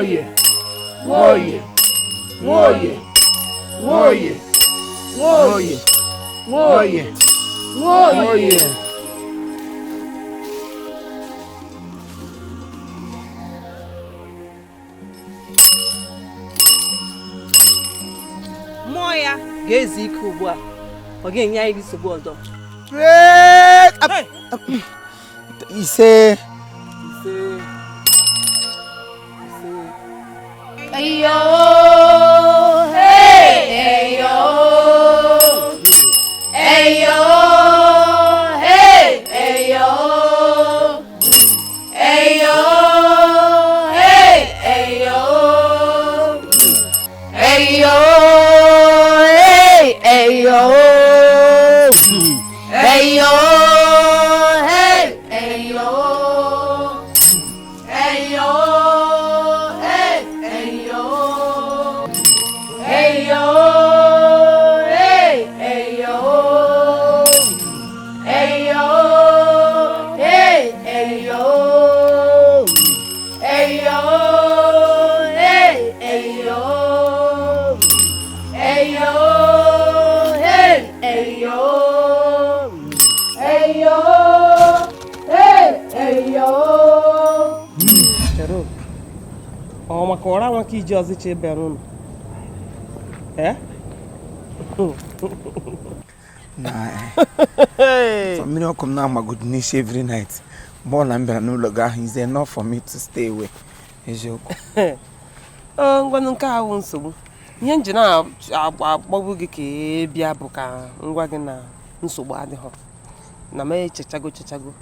Nwoye, Nwoye, Nwoye, Nwoye, Nwoye, Nwoye, Nwoye. Mmụọ ya ga-ezu ike ugbu a, ọ ga-enye anyị nsogbu ọzọ. Ise. Eyo, hey, eyo, eyo, hey, eyo, eyo, hey, eyo, eyo, hey, eyo, eyo, hey, eyo, eyo, hey, eyo, eyo, hey, eyo, eyo, hey, eyo, eyo, hey, eyo, eyo, hey, eyo, eyo, hey, eyo. Chere, ọ maka ụra nwa ka iji ọzịcha ebe n'ụlọ? Ee? Na so mmiri ọkụ m na-amagodu n'isi every night mgbe ọ na m bịara n'ụlọ gị ahụ is enough for me to stay away, eziokwu. Ọ ngwanụ, nke a wụ nsogbu. Ihe nji na-agbagbu gị ka ị bịa bụ ka ngwa gị na nsogbu adịghị, na m echechago chechago,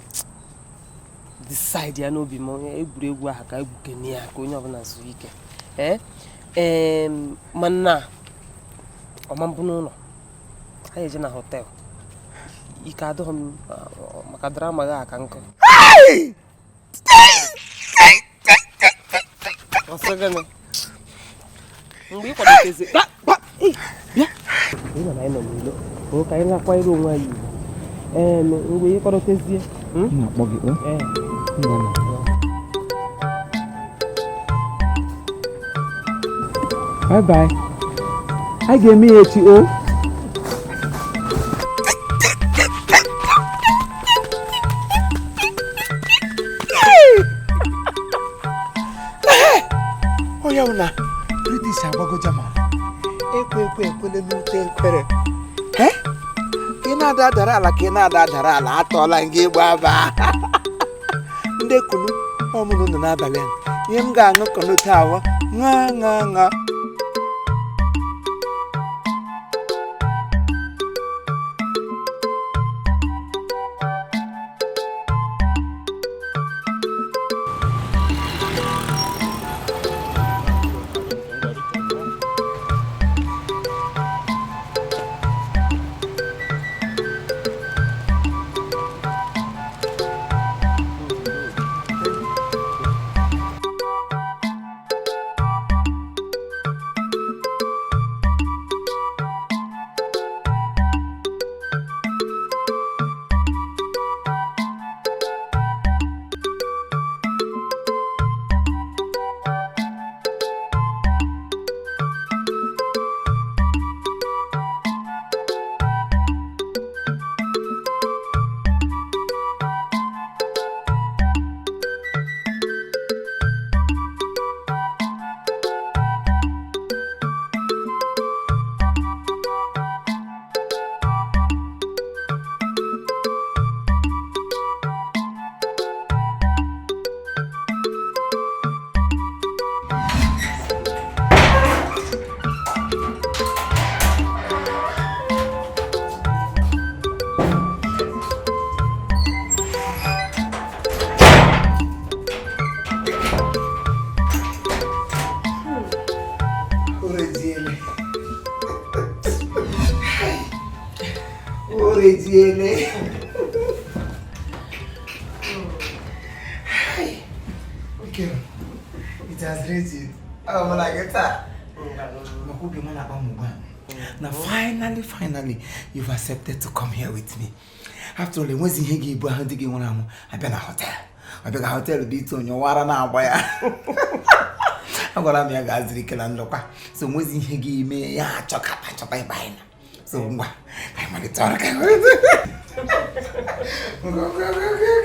decide ya n'obi m, onye egwuregwu ahụ ka egwukene ya ka onye ọbụla zuo ike. Ee, mana ọma mbụ n'ụlọ anyị eje na hotel. Ike adịghị m maka drama gị aka nkụ. Ọsọ gịnị mgbe ị kwadotezi? Bịa, bịa. Ị nọ na anyị nọ n'ilo o, ka anyị na-akwanyere onwe anyị ugwu. Ee, mgbe ị kwadotezie, M na-akpọ gị o. Ee. Ngwanụ. Bye bye, a ga-eme ya echi o. Onye bụ na British agbago German, ekwe ekwe ekwele n'ute ekwere. Eh? Ka ị na-ada adara ala, ka ị na-ada adara ala, atọọla gị ịgba aba. Ndị kunu ọmụrụ unu n'abalị a, ihe m ga-aṅụ kunu taa awọ ṅa ṅa ṅa. Oreziele. Oreziele. Okay. It has reached. Oh, mụ gị taa. Maka obi m na-akpa m ugbu a. Na finally, finally, you've accepted to come here with me. After all, enwezi ihe ga-ebu ahụ dị gị nwụrụ anwụ abịa na hotel. Ọ bịa na hotel bụ ite onye wara na-agba ya. Agwara m ya gaa zuru ike na ndokwa. So nwezi ihe ga-eme ya achọkata achọta ebe anyị nọ. So ngwa, ka anyị malite ọrụ, ka anyị malite. Ngwa, ngwa, ngwa, ngwa,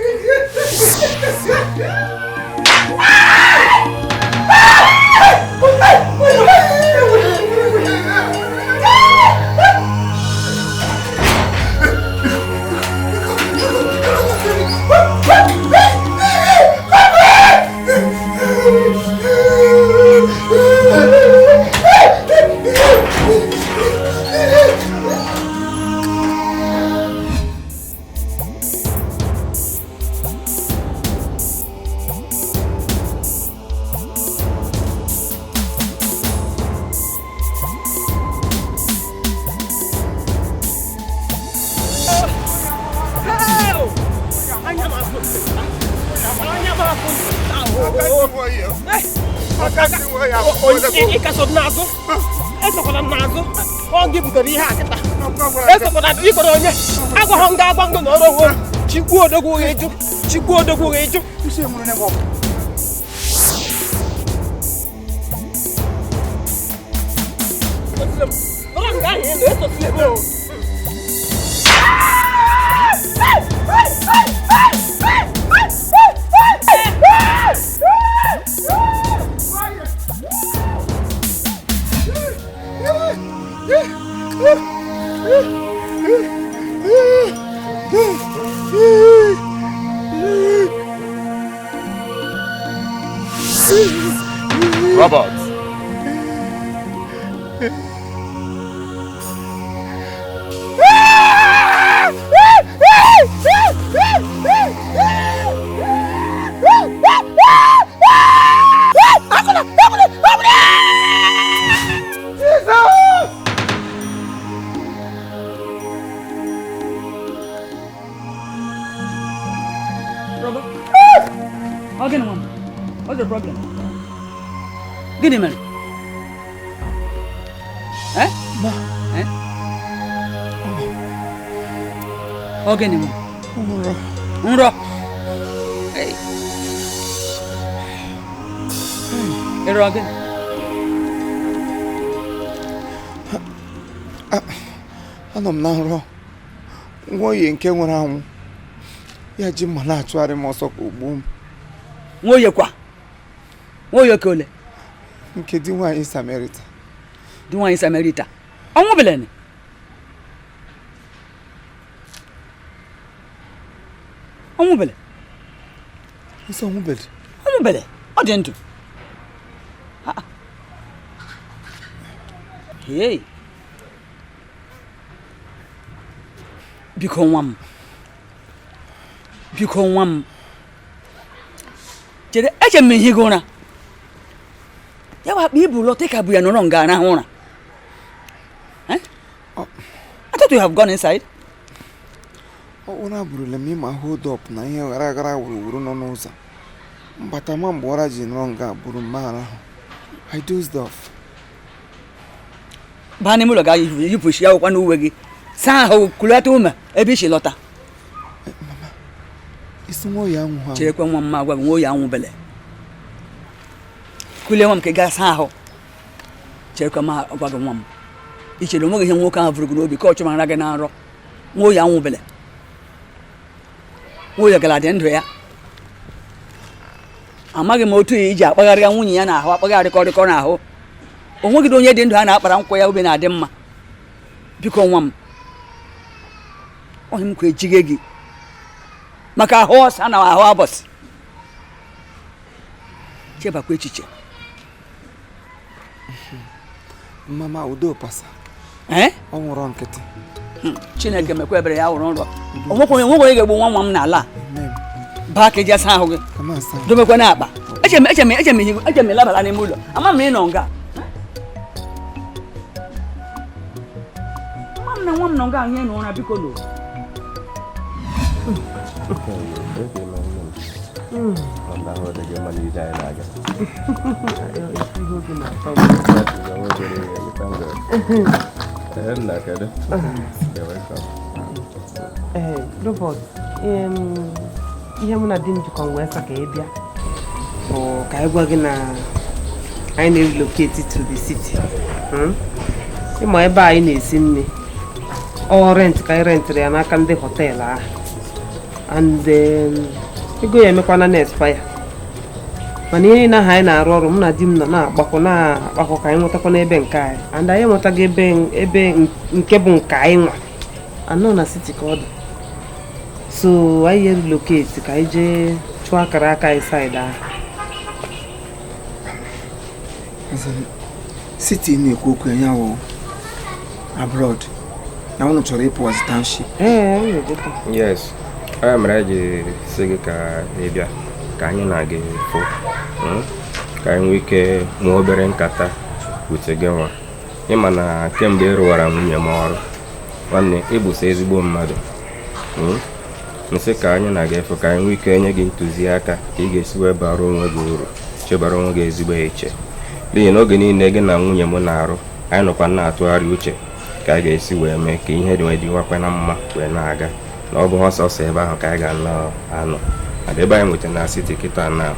Ịkaso n'azụ, esokwala m n'azụ. Ọ gị butere ihe a kịta. Esokwala ịkpọrọ onye agwaghọ m ga-agwa ngụ na ọrụ onwe m. Chikwu odogwu ịjụ, chikwu odogwu ịjụ. Nọrọ m gaa ihe na esosila ebe o. Robert. Robert? Ọ gịnị nwa m? What's the problem? Gịnị mere? Eh? Ma. Eh? Ọ gịnị nwa? Nrọ. Nrọ? Hey. Ị rọrọ gịnị? Anọ m na nrọ Nwoye nke nwụrụ anwụ ya ji mma na-achụgharị m ọsọ ka ogbuo m. Nwoye kwa? Nwoye ka ole? Nke di nwaanyị Samarita. Di nwaanyị Samarita. Ọnwụ belene? Ọnwụ bele? Nsọ ọnwụ bele? Ọnwụ bele. Ọ dị ndụ. Hey. Biko nwa m. Biko nwa m. Chere, eche m ihe gị ụra. Ya bụ akpa ibu lọta ka bụ ya nọrọ nga arahụ ụra. Eh? I thought you have gone inside. Ụra burula m ịma hold up na ihe ghara aghara wuruwuru nọ n'ụzọ. Mbata ma mgbe ụra ji nọrọ nga buru m arahụ. I dozed off. Baa n'ime ụlọ ga yipụ isi akwụkwọ n'uwe gị. Saa ahụ kulata ume ebe isi lọta. Mama, isi Nwoye anwụ ha. Cherekwa nwa m agwa gị Nwoye anwụ bele. Kulie nwa m ka ị gaa saa ahụ. Cherekwa m agwa gị nwa m. I chere onweghị ihe nwoke ahụ vụrụ gị n'obi ka ọ chụmara gị na nrọ. Nwoye anwụ bele. Nwoye gara dị ndụ ya. Amaghị m otu iji akpagharịa nwunye ya n'ahụ akpagharịkọrịkọ n'ahụ. O nweghị onye dị ndụ a na-akpara nkwụ ya obi na-adị mma. Biko nwa m. Onye m kwa ejighe gị maka ahụ ọsa na ahụ abọsị. Chebakwa echiche. Mama udo pasa. Eh? Ọ nwụrụ nkịtị. Chineke mekwa ebere ya wụrụ nrọ. Onwekwa onye ga-egbu nwa nwa m n'ala a. Baa ka eji asa ahụ gị. Dobekwa n'akpa. Eche m ịlabara n'ime ụlọ. Ama m ị nọ nga. Nwa m na nwa m nọ nga ahụ ihe n'ụra biko nụ. Robert, ihe mụ na di m jikọ wee sọ ka ị bịa bụ ka anyị gwa gị na Anyị na-relocate to the city. Ịma ebe anyị na-esi nri, ọ rent ka anyị rentịrị ya n'aka ndị hotel ahụ, and ego ya emekwana na expire. Mana ihe niile ahụ anyị na-arụ ọrụ, mụ na di m nọ na-agbakọ na-agbakọ ka anyị nwetakwa n'ebe nke anyị, and anyị enwetaghị ebe nke bụ nke anyị nwa anọ na city ka ọ dị. So anyị relocate ka anyị jee chụọ akara aka anyị side ahụ. City na-ekwu okwu ya wụ abroad, na unu chọrọ ịpụwazi township? Ee, anyị na-ejekwa. Yes, ọ mere ji sị gị ka ị bịa ka anyị na gị fụ, ka anyị nwee ike nwee obere nkata wute gị nwa. Ịma na kemgbe ị rụwara nwunye m ọrụ, nwanne, ị bụso ezigbo mmadụ. Nsị ka anyị na gị fụ ka anyị nwee ike nye gị ntụziaka ka ị ga-esi wee bara onwe gị uru, chebara onwe gị ezigbo eche, n'ihi na oge niile gị na nwunye m na-arụ, anyị nọkwa na-atụgharị uche ka anyị ga-esi wee mee ka ihe dị wee dịwakwa na mma wee na-aga, na ọ bụghị ọsọsọ ebe ahụ ka anyị ga-anọ anọ. And ebe anyị nweta na city kịta na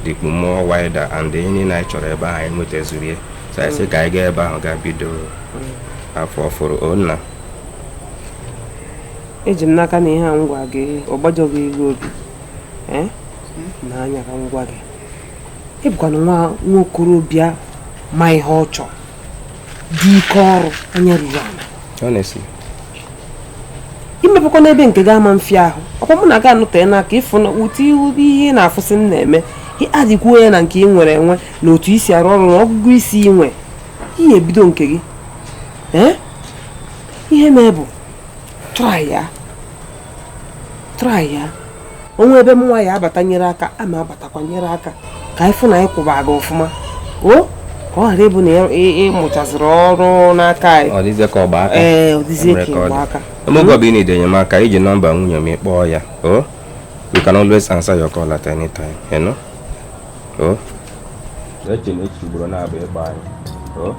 dịkpu more wider, and ihe niile anyị chọrọ ebe ahụ anyị nwetazuru ya. So anyị sị ka anyị gaa ebe ahụ gaa bido afọ ọfụrụ o nna. Eji m n'aka na ihe a m gwa gị ọ gbajọghị gị obi. Na anya ka m gwa gị, ị bụkwanụ nwa nwa okorobịa ma ihe ọ chọrọ, dị ike ọrụ, anya ruru ala. Honestly. Imepekwa n'ebe nke gị ama mfịa ahụ. Ọkwa mụ na gị anụte n'aka ịfụ na ụtụ ihe ị na-afụsị m na-eme, adịkwuo ya na nke ị nwere enwe na otu isi arụ ọrụ na ọgụgụ isi ị nwe, ihe ebido nke gị. Ee, ihe mee bụ try ya, try ya onwe ebe m nwa ya abata nyere aka, ama abatakwa nyere aka ka anyị fụ na anyị kwụba gị ọfụma, o ka ọ ghara ịbụ na ị mụchaziri ọrụ n'aka anyị. Ọ dịzie ka ọgba aka. Ee, ọ dịzie ka Enwere ka ọ ịgba dị. aka. Oge ọbụla ị need enyemaka, iji nọmba nwunye m ịkpọọ ya o, we can always answer your call at any time. O eche na echi ugboro na-abụ ịkpọ anyị o.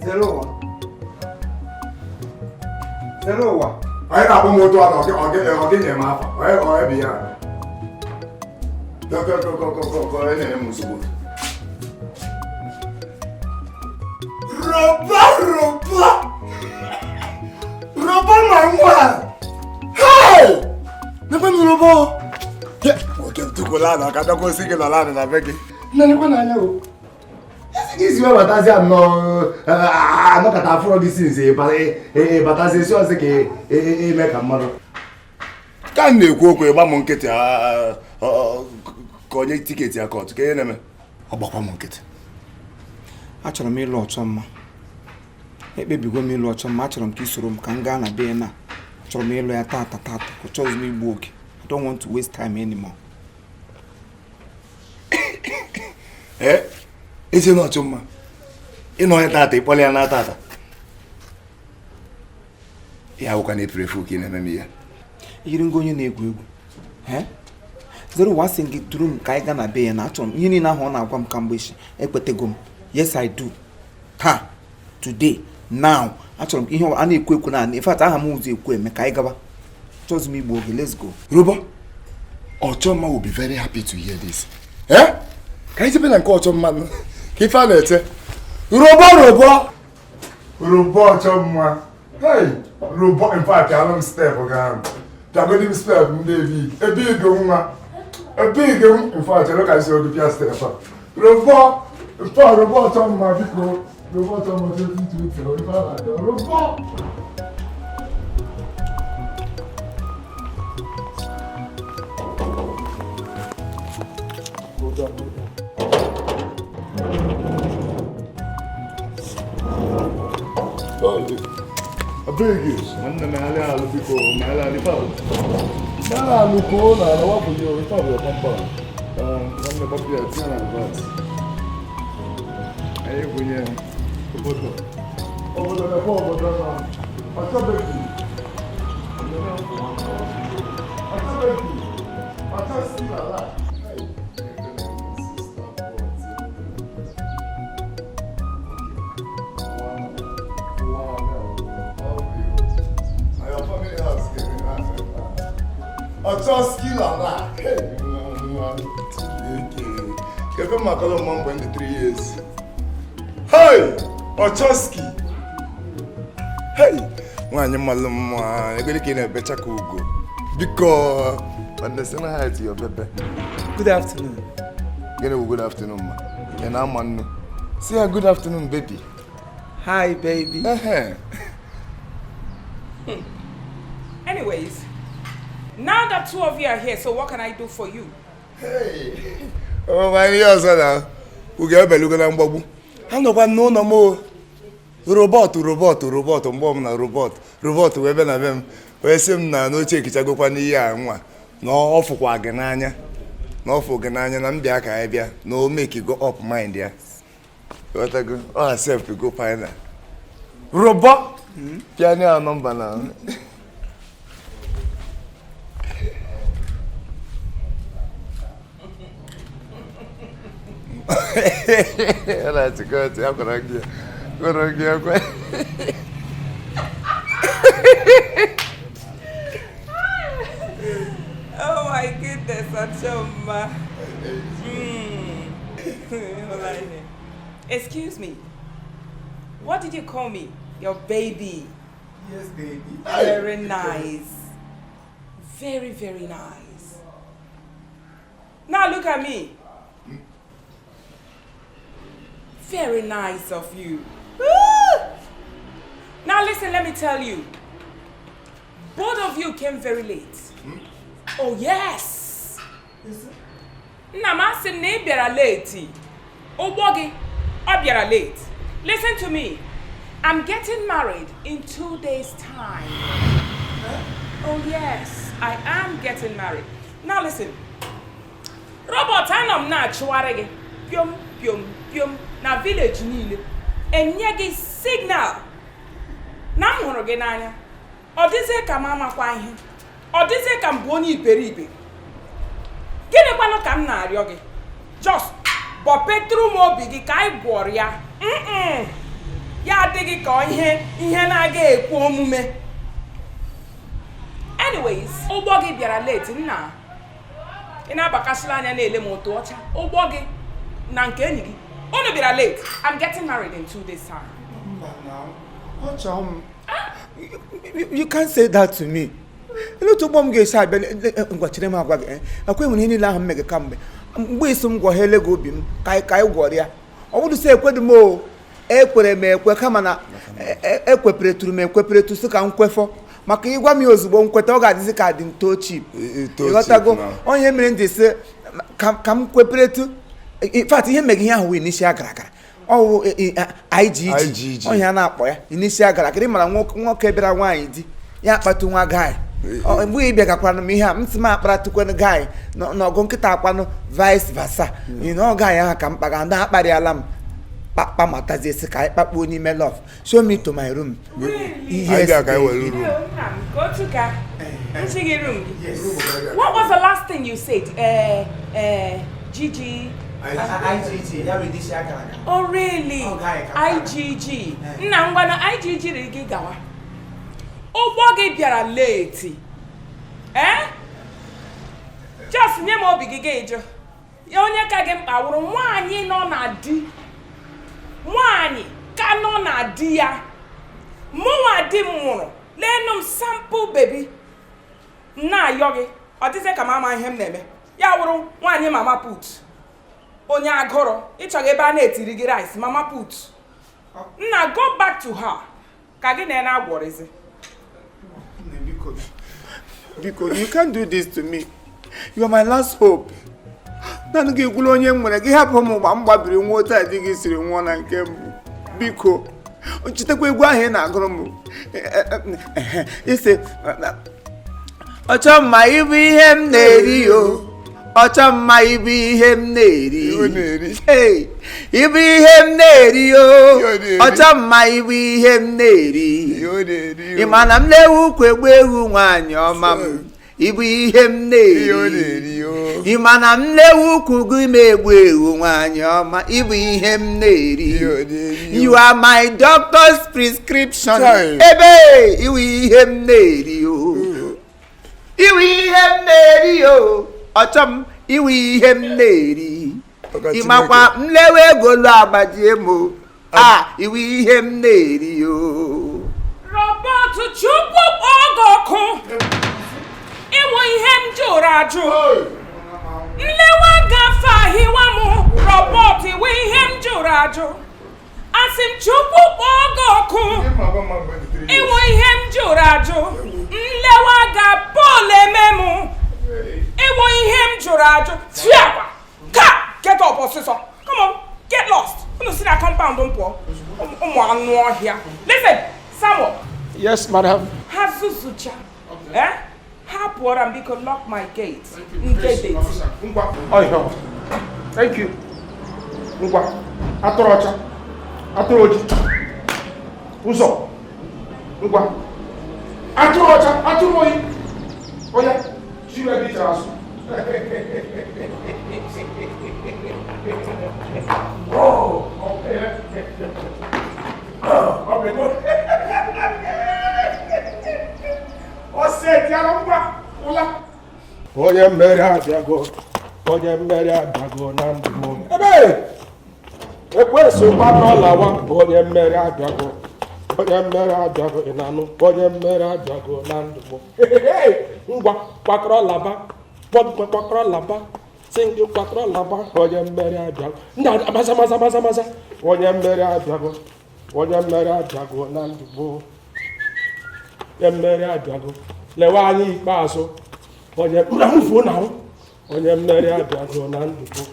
Zere ụwa. Zere ụwa. Onye na-akpọ m otu a na ọ gị na-eme afa onye onye bi ya onye na-enye m nsogbu. Roba roba roba ma nwa. Hey! Nekwe m robo. Nwoke m tukwula ana ka bịakwa osi gị nọrọ ana na be gị. Nne, nekwe n'anya o. Esi gị isi wee batazi nnọọ anọkọta afụrọ gị sinzi ịbatazi esi ọzọ ka ime ka mmadụ. Ka m na-ekwu okwu, ịgba m nkịtị ka onye ticket ya court ka ihe na-eme. Ọ gbakwa m nkịtị. Achọrọ m ịlụ ọchọ mma. Ekpebigo m ịlụ ọchọ mma. Achọrọ m ka ị soro m ka m gaa na be ya na Achọrọ m ịlụ ya tata tata. Achọghịzi m igbu oge. I don't want to waste time anymore. Ee, ezi na ọchụ mma ịnọ ya tata, ịkpọrọ ya na tata ya awụkwa na April Fool ka ị na-eme m ihe. Yiri ngo onye na-egwu egwu. Zero ụwa sị gị duru m ka anyị gaa na be ya, na achọrọ m ihe niile ahụ ọ na-agwa m kamgbe echi. Ekwetego m. Yes, I do. Taa, today, now, achọrọ m ihe a na-ekwu ekwu na in fact, aha m ụzọ ekwu eme. Ka anyị gaba. Chọzi m igbu oge. Let's go. Robo, Ọchọmma will be very happy to hear this. Eh, ka anyị jebe na nke Ọchọmma nụ, ka ife a na-eche. Robo, robo, robo, Ọchọmma. Hey, robo, in fact, alụ m step ga pịagodi m step ndị ebig ebig nwa ebig m. In fact, chere ka si oge pịa step a. Robo, in fact, robo, Ọchọmma, biko, robo, Ọchọmma, 2020, ife a na-achọ robo. Hold on, hold on. Abeg, nwanne m, alị alụ, biko, ma alị alụ ife abụ. Ma alị alụ ka ọ na-ala wapụ ya ife abụ ya compound. Nwanne, gbapụ ya, tinye na reverse. Anyị egwunye obodo. Obodo na-ekwe obodo na ọchọbeghị. Ọchọbeghị. Ọchọsi ala. Ọchọski lala. Kedu maka ọlụ mma mgbe ndị 3 years? Hey! Ọchọski! Hey! Nwaanyị mmalụ mma, ebere ka ị na-ebecha ka ugo. Biko, nwanne, sị na hi to your baby. Good afternoon. Gịnị bụ good afternoon ma? Ị na-ama nnu. Sị ya good afternoon, baby. Hi, baby. Ehe. Anyways, now that two of you are here, so what can I do for you? Ọ ma ihe ọzọ na ugo ebelugo na mgbagbu. Ha nọkwa n'ụlọ m o. Robot, robot, robot, mgbe ọbụla robot, robot wee bịa na be m wee sị m na n'oche ekichagokwa n'ihe a nwa na ọ fụkwa gị n'anya, na ọ fụ gị n'anya, na m bịa ka anyị bịa na o make go up mind ya. Ghọtago? Ọ accept go final. Robot! Pịa ya nọmba na. Ọ na-achịkọ ọchị, akwara gị ya. Gwara gị akwa. Oh my goodness, Achoma. Excuse me. What did you call me? Your baby. Yes, baby. Very nice. Very, very nice. Now look at me. Very nice of you. Woo! Now listen, let me tell you. Both of you came very late. Oh yes. Nna m, asị m na ị bịara late. Ụgbọ gị, ọ bịara late. Listen to me. I'm getting married in 2 days' time. Oh yes, I am getting married. Now listen. Robert, anọ m na-achụgharị gị piom piom piom na village niile. Enye gị signal na m hụrụ gị n'anya. Ọ dịzie ka m amakwa ihe. Ọ dịzie ka m bụ onye iberibe. Gịnịkwanụ ka m na-arịọ gị? Just bọpetụrụ m obi gị ka anyị gwọrọ ya. Mm-mm. Ya adịghị ka ihe na-aga ekwe omume. Anyways, ụgbọ gị bịara late, nna. Ị na-abakasịla anya na-ele m otu ọcha. Ụgbọ gị na nke enyi gị. Unu bịara late. I'm getting married in 2 days' time. Mba now. Ọchọ m. You can't say that to me. Ele otu ụgbọ m ga-esi abịa? Ngwa, chere m agwa gị. Akwa enwere ihe niile ahụ m mege kamgbe. Mgbe isi m gwọghele gị obi m ka anyị gwọrọ ya. Ọ bụrụ sị ekwedu m o. Ekwere m ekwe, kama na ekweperetụrụ m ekweperetụ sị ka m kwefọ, maka ịgwa m ya ozugbo nkweta, ọ ga-adịzi ka adị m too cheap. Too Ịghọtago? cheap now. Onye mere m ji sị ka m kweperetụ. In fact, ihe megị ihe ahụ wee n'isi agara agara ọwụ IGG. IGG. Onye a na-akpọ ya inisi agara agara. Ị mara nwoke bịara nwaanyị di Ya akpatụ nwa guy. Mgbe ị bịagakwanụ m ihe a, m sị m akparatụkwanụ guy n'ọgụ nkịta akwanụ vice versa. You know, guy ahụ ka m kpaga ndị akparịala m kpakpa matazie sị ka anyị kpakpuo n'ime love. Show me to my room. Anyị bịa ka anyị were room. Nna m, go to ka. Nchi gị room gị. What was the last thing you said? Gigi. IGG, ya bụ isi akara aka. Oh really? Oh, guy, ka m IGG. Nna ngwanụ IGG riri gị gawa. Ụgbọ gị bịara late. Eh? Just nye m obi gị ga-ejo. Ya onye ka gị mkpa wụrụ nwaanyị nọ na di. Nwaanyị ka nọ na di ya. Mụnwa di m nwụrụ. Leenụ m sample baby. M na-ayọ gị. Ọ dịzị ka m ama ihe m na-eme. Ya wụrụ nwaanyị mama put. Onye agụrụ ịchọghị ebe a na-etiri gị rice mama put. Nna, go back to her. Ka gị na ya na-agwọrịzi. Biko, biko, you can't do this to me. You are my last hope. Naanị gị ekwula onye m nwere gị hapụ m mgbe m gbabiri nwa otu a di gị siri nwụọ na nke mbụ. Biko, chetakwa egwu ahụ ị na-agụrụ m. Isi, ọchọ mma ịbụ ihe m na-eri o. Ọchọ mma ịbụ ihe m na-eri. Ihe ọ na-eri. Hey, ịbụ ihe m na-eri o. Ihe ọ na-eri. Ọchọ mma ịbụ ihe m na-eri. Ihe ọ na-eri Ị o. ma na m na-ewu ukwu egbu ewu nwaanyị ọma m ịbụ ihe m Ihe ọ na-eri. na-eri o. Ị ma na m na-ewu ukwu gị ma egbu ewu nwaanyị ọma ịbụ ihe m na-eri. Ihe ọ na-eri o. You are my doctor's prescription. Chai. Ebe ịwụ ihe m na-eri o. Ịwụ ihe m na-eri o. Ọchọ m ịwụ ihe m na-eri. Ọka Ị makwa m lewe ego lu agbajie m o. A ịwụ ihe m na-eri o. Robert, Chukwu kpọọ gị ọkụ. Ịwụ ihe m jụrụ ajụ. Nlewa gafe ahịwa m. Robert, ịwụ ihe m jụrụ ajụ. Asị m Chukwu kpọọ gị ọkụ. Ịwụ ihe m jụrụ ajụ. Nlewa ga Paul eme m. Ịwụ ihe m jụrụ ajụ. Fiakwa! Ka! Get up ọsịsọ. Come on, get lost. Unu si na compound m pụọ. Ụmụ anụ ọhịa. Listen, Samuel. Yes, madam. Ha zuzucha. Eh? Ha pụọra m, biko lock my gate. Nke date. Ngwa. Ọhịa. Thank you. Ngwa. Atụrụ ọcha. Atụrụ ojii. Ụzọ. Ngwa. Atụrụ ọcha. Atụrụ oyi. Oya. Jiri ebe ichere asụ. Oh, okay. Okay, go. Ọsẹ tiara ngwa. Ụla. Onye mmeri abịago. Onye mmeri abịago na ndụ m. Ebe! Ekwensu gbakọlawa. Onye mmeri abịago. Onye mmeri abịago, ị na-anụ? Onye mmeri abịago na ndụ m. Ngwa, kwakọrọ laba. Gbọdụ kwakọrọ laba. Sị gị kwakọrọ laba. Onye mmeri abịago. Ndị maza maza maza maza. Onye mmeri abịago. Onye mmeri abịago na ndụ m. Onye mmeri abịago. Lewe anya ikpeazụ. Onye mfuo na ahụ. Onye mmeri abịago na ndụ m.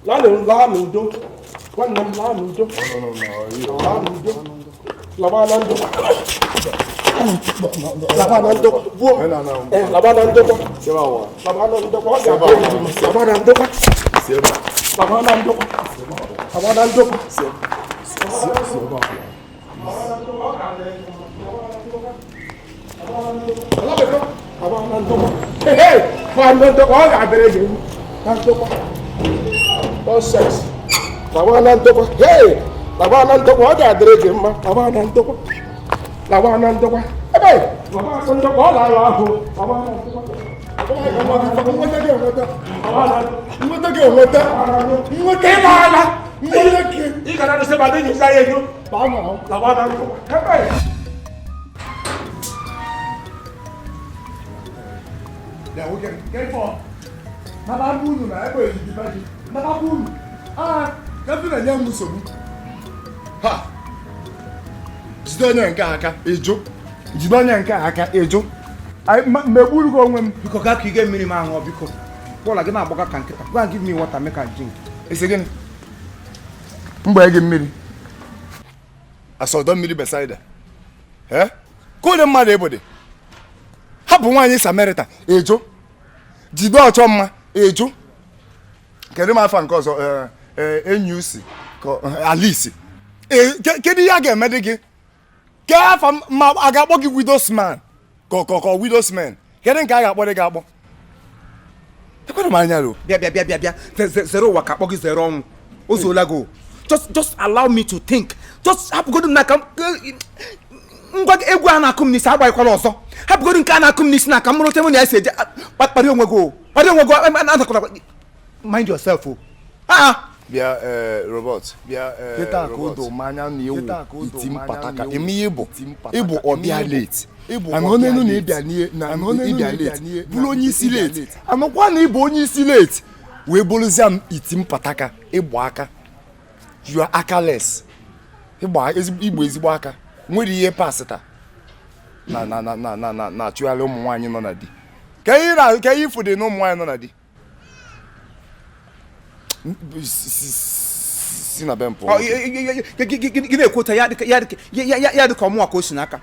Laa n'udo. Nwanne m, laa n'udo. Laa n'udo. Lawa na ndokwa. Lawa na ndokwa. Buo. Lawa na ndokwa. Lawa na ndokwa. Ọ ga-abụ enyi m. Lawa na ndokwa. Lawa na ndokwa. Lawa na ndokwa. Lawa na ndokwa. Hey, hey! Lawa na ndokwa. Ọ ga-adịrị gị. Na ndokwa. Nonsense. Lawa na ndokwa. Hey! Lawa na ndokwa. Ọ ga-adịrị gị mma. Lawa na ndokwa. Lawa na ndokwa. Ebe! Lawa na ndokwa. Ọ na-ala ahụ. Lawa na ndokwa. Nweta gị enweta. Lawa na ndokwa. Nweta gị enweta. Nweta Ị na-ala. Nweta gị. Ị ga na-adịsị ma dị nyụsa ya enyo. Baa na. Lawa na ndokwa. Ebe! Bịa nwoke, nke ifo. Naba bụ unu na ebe ejiji be gị. Naba bụ unu. Ah, kedu na-enye m nsogbu? Ha! Jide onye nke a aka, ịjụ. Jide onye nke a aka, ịjụ. Megburu gị onwe m. Biko gaa ka ige mmiri m aṅụọ biko. Bọọlụ gị na-agbaga ka nkịta. Go and give me water make I drink. Esi gịnị? Mgbe gị mmiri. Asọdọ mmiri Besaida. Eh? Ka onye mmadụ ịbụ dị. Hapụ nwaanyị Samarita, ejo jide ọchọ mma, ejo kedu m afa nke ọzọ, enyi usi Alice. Kedu ihe a ga-eme dị gị ke afa ma a ga-akpọ gị widows man ka widows man? Kedu nke a ga-akpọ dị gị akpọ? Ekwere m anya ro. Bịa, bịa, bịa, bịa, bịa. Zere ụwa ka akpọ gị zere ọnwụ o zuola gị. Just allow me to think. Just hapụgodu m n'aka ngwa gị. Egwu a na-akụ m n'isi agbanyekwala ọzọ. Hapụgodu nke a na-akụ m n'isi na ka m mụrụ ote mụ na ya si eje. Kparị onwe gị o, kparị onwe gị. Anakọta, mind yourself o. Ah! Bịa, Robert, bịa. Kịta ka o doo m anya na ewu iti mpataka eme ihe bụ ịbụ ọbịa late. Anọ n'elu na ịbịa na ịbịa late bụrụ onye isi late. Anọkwa na ịbụ onye isi late wee bụrụzie m iti mpataka ịgba aka. You are akaless. Ịgba igbo ezigbo aka nwere ihe pasịta na na na na na na na-achụgharị ụmụ nwaanyị nọ na di. Ka ihe na ka ihe ifụ dị na ụmụ nwaanyị nọ na di si na be m pụọ. Gị na-ekwu otu ya dịka ọmụnwa ka o si n'aka.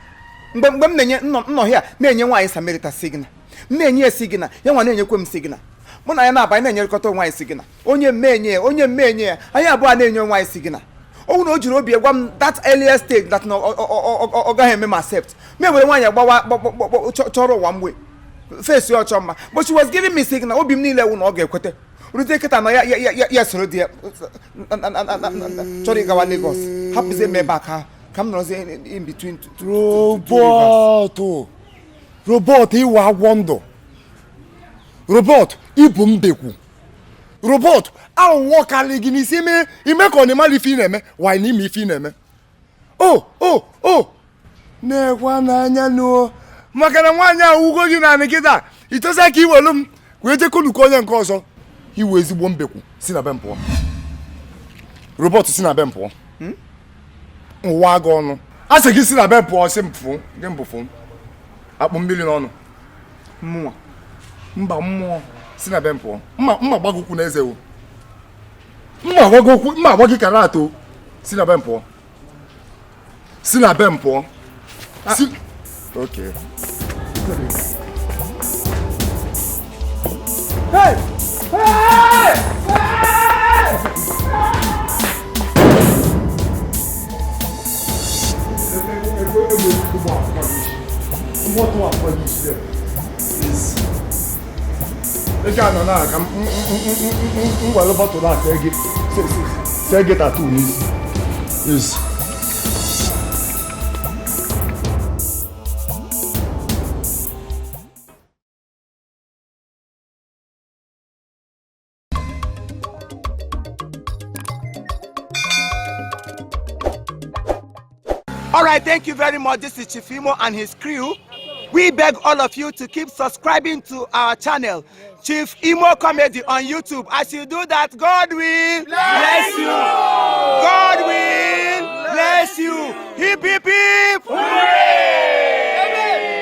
Mgbe m na-enye nnọhịa a na-enye nwaanyị Samarita signal, m na-enye ya signal, ya nwa na-enyekwe m signal. Mụ na ya na-aba, anyị na-enyekọta onwe anyị signal. Onye mmenye ya, onye mmenye ya, anyị abụọ na-enye onwe anyị signal. Ọ na o jiri obi gwa m that earlier stage that na ọ gaghị eme m accept. M ewere nwaanyị gbawa chọrọ ụwa mgbe face ya ọchọ mma, but she was giving me signal. Obi m niile wụ na ọ ga-ekwete. Rute kịta na ya ya soro di ya chọrọ ịgawa Lagos, hapụzie m ebe a ka m nọrọzie in between. Robert, Robert, ịwa agwọ ndụ. Robert, ịbụ mbekwu. Robert, aghụghọ karịrị gị n'isi. Ime ka ọ na-emara ife ị na-eme wanyị n'ime ife ị na-eme. O o o na-ekwe n'anya n'o maka na nwaanyị ahụ ugo gị naanị kịta itosa ka iwelu m wee jekọnukọ onye nke ọzọ. Iwe ezigbo mbekwu, si na be m pụọ. Robert, si na be m pụọ. Nwa gị ọnụ a sị gị si na be m pụọ. Si m fụ gị mbụ fụ akpụ mmiri n'ọnụ mmụọ. Mba mmụọ, si na be m pụọ. Mma mma gbagokwu n'eze o, mma gbagokwu, mma agba gị kara atọ. Si na be m pụọ, si na be m pụọ. Si okay. Hey! Hey! Hey! Ị ga-anọ na ka m were bọtụlụ a see gị tattoo n'isi. Is All right, thank you very much. This is Chief Imo and his crew. We beg all of you to keep subscribing to our channel, Chief Imo Comedy on YouTube. As you do that, God will bless you. God will bless you. Hip, hip.